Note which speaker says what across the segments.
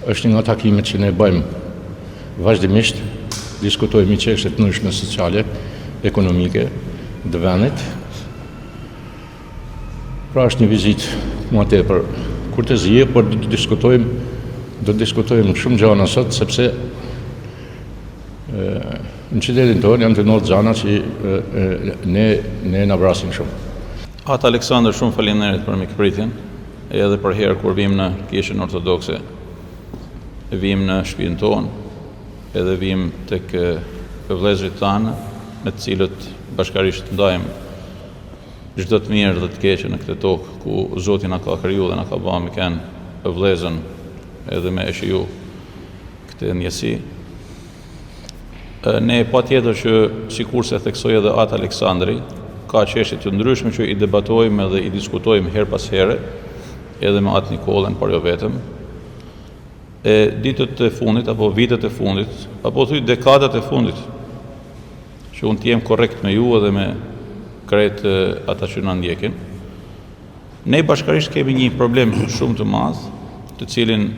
Speaker 1: Është një nga takimet që ne bëjmë vazhdimisht, diskutojmë i çështje të ndryshme sociale, ekonomike të vendit. Pra është një vizitë më tepër kurtezie, por do të diskutojmë do të diskutojmë shumë gjana sot sepse në qytetin tonë janë tu ndodhë gjana që ne ne na vrasin shumë.
Speaker 2: Atë Aleksandër, shumë faleminderit për mikpritjen. Edhe përherë kur vijmë në Kishën Ortodokse, vijmë në shpinë tonë, edhe vijmë tek vëllezërit tanë, me të cilët bashkarisht ndajmë çdo të mirë dhe të keqe në këtë tokë ku Zoti na ka kriju dhe na ka ba me kenë vëllezën edhe me e shiju këtë ndjesi. Ne patjetër që sikurse theksoi edhe Atë Aleksandri, ka çështje të ndryshme që i debatojmë edhe i diskutojmë herë pas here, edhe me Atë Nikollën, por jo vetëm. E ditët e fundit apo vitet e fundit, apo thuj dekadat e fundit, që unë të jem korrekt me ju edhe me krejt ata që na ndjekin. Ne bashkarisht kemi një problem shumë të madh, të cilin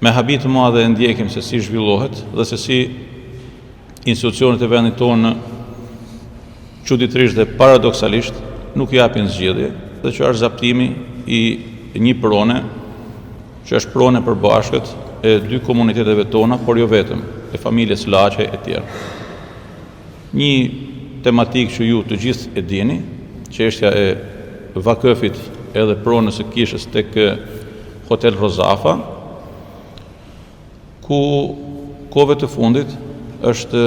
Speaker 2: Me habi të madhe e ndjekim se si zhvillohet dhe se si institucionet e vendit tonë çuditërisht dhe paradoksalisht nuk japin zgjidhje dhe që është zaptimi i një prone që është pronë e përbashkët e dy komuniteteve tona, por jo vetëm, e familjes Laçe e tjerë. Një tematikë që ju të gjithë e dini, çështja e vakëfit edhe pronës së kishës tek Hotel Rozafa, ku kohëve të fundit është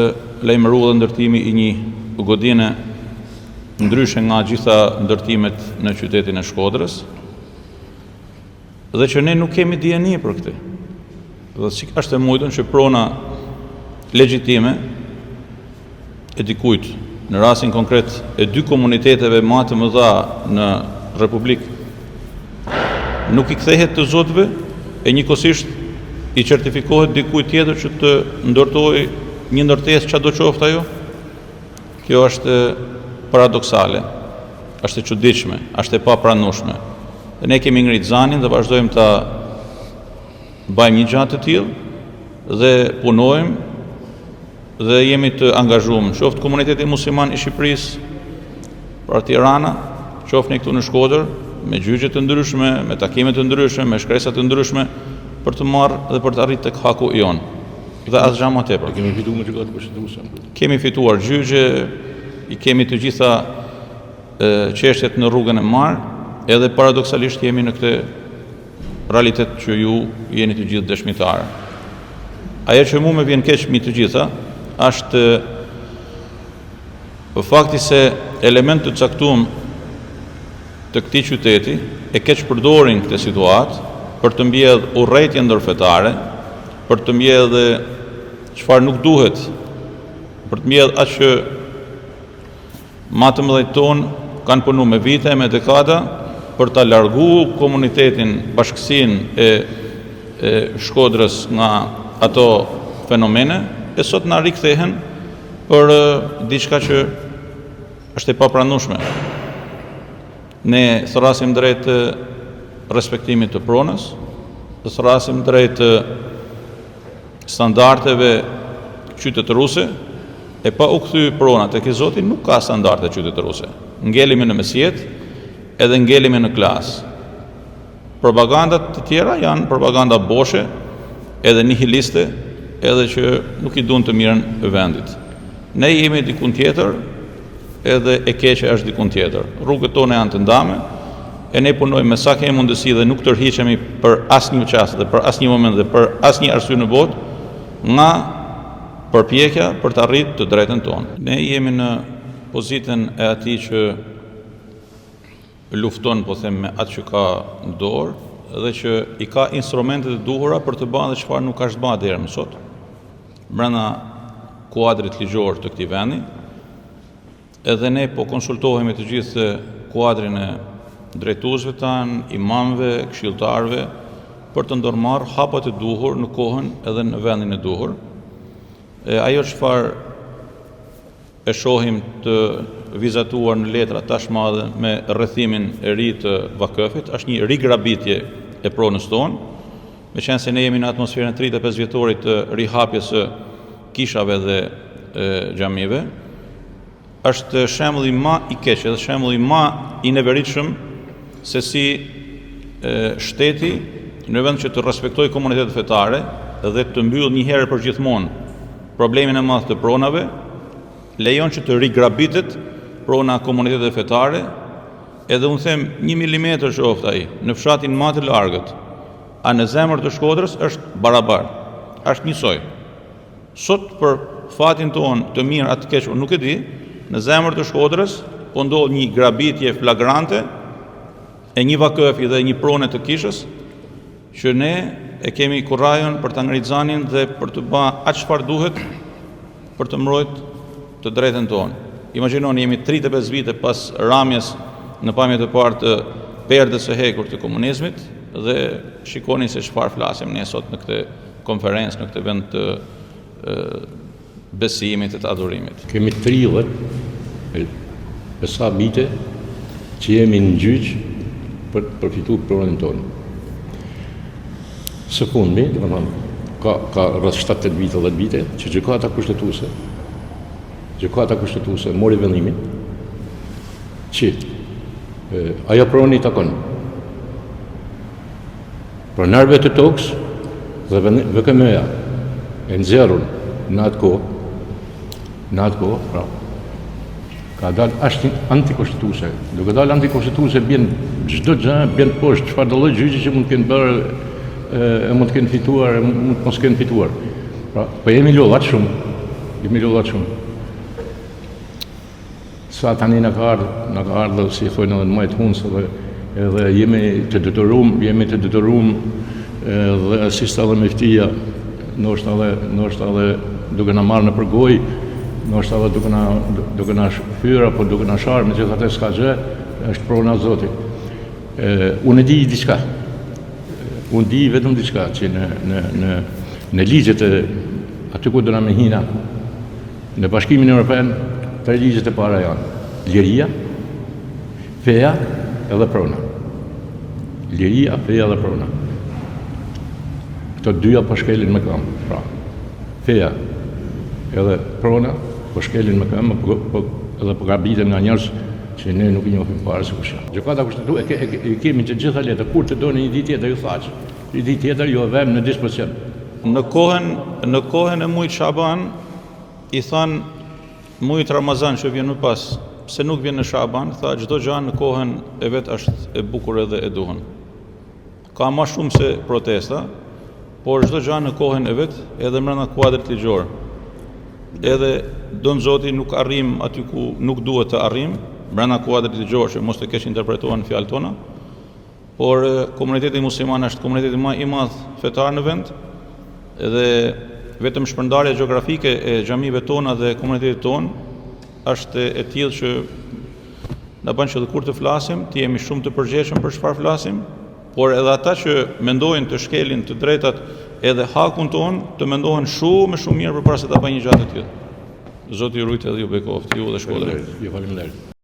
Speaker 2: lajmëruar edhe ndërtimi i një godine ndryshe nga gjitha ndërtimet në qytetin e Shkodrës, Dhe që ne nuk kemi dijeni për këtë. Dhe si është e mujtun që prona legjitime e dikujt, në rastin konkret e dy komuniteteve ma të mëdha në Republikë, nuk i kthehet të zotëve e njëkohësisht i certifikohet dikujt tjetër që të ndërtojë një ndërtesë çado qoftë ajo? Kjo është paradoksale, është e çuditshme, është e papranueshme. Dhe ne kemi ngrit zanin dhe vazhdojmë ta bajmë një gja të tillë dhe punojmë dhe jemi të angazhuar, qoftë komuniteti musliman i Shqipërisë, pra Tirana, qoftë ne këtu në Shkodër, me gjyqe të ndryshme, me takime të ndryshme, me shkresa të ndryshme, për të marrë dhe për të arritë tek haku i jonë. Dhe asgjë më
Speaker 1: tepër. Kemi fituar me gjykatë kushtetuese.
Speaker 2: Kemi fituar gjyqe, i kemi të gjitha çështjet në rrugën e mbarë, edhe paradoksalisht jemi në këtë realitet që ju jeni të gjithë dëshmitarë. Ajo që mu më vjen keq mbi të gjitha është fakti se elementë të caktuar të këtij qyteti e keqpërdorin këtë situatë për të mbjellë urrejtje ndërfetare, për të mbjellë çfarë nuk duhet, për të mbjellë atë që ma të mëdhenjtë tonë kanë punu me vite e me dekada për ta largu komunitetin, bashkësinë e, e Shkodrës nga ato fenomene, e sot na rikthehen për diçka që është e papranueshme. Ne thërrasim drejt respektimit të pronës, thërrasim drejt standardeve qytetëruese, e pa u kthy prona tek i zoti nuk ka standarde qytetëruese. Ngelemi në mesjetë edhe ngelemi në klasë. Propagandat të tjera janë propaganda boshe, edhe nihiliste, edhe që nuk i duan të mirën e vendit. Ne jemi dikun tjetër, edhe e keqja është dikun tjetër. Rrugët tona janë të ndame, e ne punojmë me sa kemi mundësi dhe nuk tërhiqemi për asnjë çast dhe për asnjë moment dhe për asnjë arsye në botë nga përpjekja për të arritur të drejtën tonë. Ne jemi në pozitën e atij që lufton, po them, me atë që ka në dorë dhe që i ka instrumentet e duhura për të bërë dhe çfarë nuk është bërë deri më sot. Brenda kuadrit ligjor të këtij vendi, edhe ne po konsultohemi të gjithë kuadrin e drejtuesve tanë, imamëve, këshilltarëve për të ndërmarrë hapat e duhur në kohën edhe në vendin e duhur. E ajo çfarë e shohim të vizatuar në letra tashmë edhe me rrethimin e ri të vakëfit, është një rigrabitje e pronës tonë. Meqenëse ne jemi në atmosferën e 35 vjetorit të rihapjes së kishave dhe xhamive, është shembulli ma i keq edhe shembulli ma i neveritshëm se si shteti në vend që të respektojë komunitetet fetare dhe të mbyllë një herë për gjithmonë problemin e madh të pronave, lejon që të rigrabitet prona e komuniteteve fetare, edhe unë them një milimetër qoftë ai, në fshatin ma të largët, a në zemër të Shkodrës është barabar, është njësoj. Sot për fatin tonë të mirë a të keq unë nuk e di, në zemër të Shkodrës po ndodh një grabitje flagrante e një vakëfi dhe një prone të kishës që ne e kemi kurajon për ta ngritë zanin dhe për të ba atë çfarë duhet për të mbrojt të drejtën tonë. Imagjinoni jemi 35 vite pas ramjes në pamje të parë të perdes së hekurt të komunizmit dhe shikoni se çfarë flasim ne sot në këtë konferencë në këtë vend të besimit e të
Speaker 1: adhurimit. Kemi 30 e sa vite që jemi në gjyq për të përfitu pronën tonë. Së fundmi, domethënë, ka, ka rreth 7-8 vite, 10 vite, që gjykata kushtetuese, gjykata kushtetuese mori vendimin që e, ajo pronë i takon Pronarëve të tokës dhe VKM-ja e nxjerrun në atë kohë, në atë kohë, pra, ka dalë ashtë antikushtetuese. Duke dalë antikushtetuese bjen çdo gjë, bjen poshtë çfarëdo lloj gjyqi që mund të kenë bërë e mund të kenë fituar e mund të mos kenë fituar. Pra, po jemi lodh aq shumë, jemi lodh aq shumë. Sa tani na ka ardhë, na ka ardhë si thonë edhe në majë të hundës edhe edhe jemi të detyrum, jemi të detyrum edhe si tha edhe myftia, ndoshta edhe ndoshta edhe duke na marrë nëpër gojë, ndoshta edhe duke na duke na fyer apo duke na sharë, megjithatë s'ka gjë, është prona e Zotit. E, unë e di diçka. Unë di vetëm diçka që në në në në ligjet e aty ku do na me hi na, Në Bashkimin Europian, tre ligjet e para janë liria, feja edhe prona. Liria, feja dhe prona. Këto dyja po shkelin me këmbë, pra. Feja edhe prona po shkelin me këmbë, po, po, edhe po grabiten nga njerëz që ne nuk i njohim fare se kush janë. Gjykata kushtetuese e, e, e, kemi të gjitha letrat, kur të doni një ditë tjetër ju thashë, një ditë tjetër ju e vëmë në dispozicion.
Speaker 2: Në kohën në kohën e mujit Shaban i thanë mujit Ramazan që vjen më pas, pse nuk vjen në Shaban, tha çdo gjë në kohën e vet është e bukur edhe e duhun. Ka ma shumë se protesta, por çdo gjë në kohën e vet edhe mbrenda kuadrit ligjor. Edhe don Zoti nuk arrijmë aty ku nuk duhet të arrijmë, mbrenda kuadrit ligjor që mos të keqinterpretohen fjalët tona. Por komuniteti musliman është komuniteti ma i madh fetar në vend dhe vetëm shpërndarja gjeografike e xhamive tona dhe komunitetit tonë është e tillë që na bën që edhe kur të flasim, të jemi shumë të përgjegjshëm për çfarë flasim, por edhe ata që mendojnë të shkelin të drejtat edhe hakun tonë, të mendohen shumë e shumë mirë përpara se ta bëjnë një gjë të tillë. Zoti ju rujtë edhe ju bekoftë, ju dhe Shkodrën.
Speaker 1: Ju faleminderit.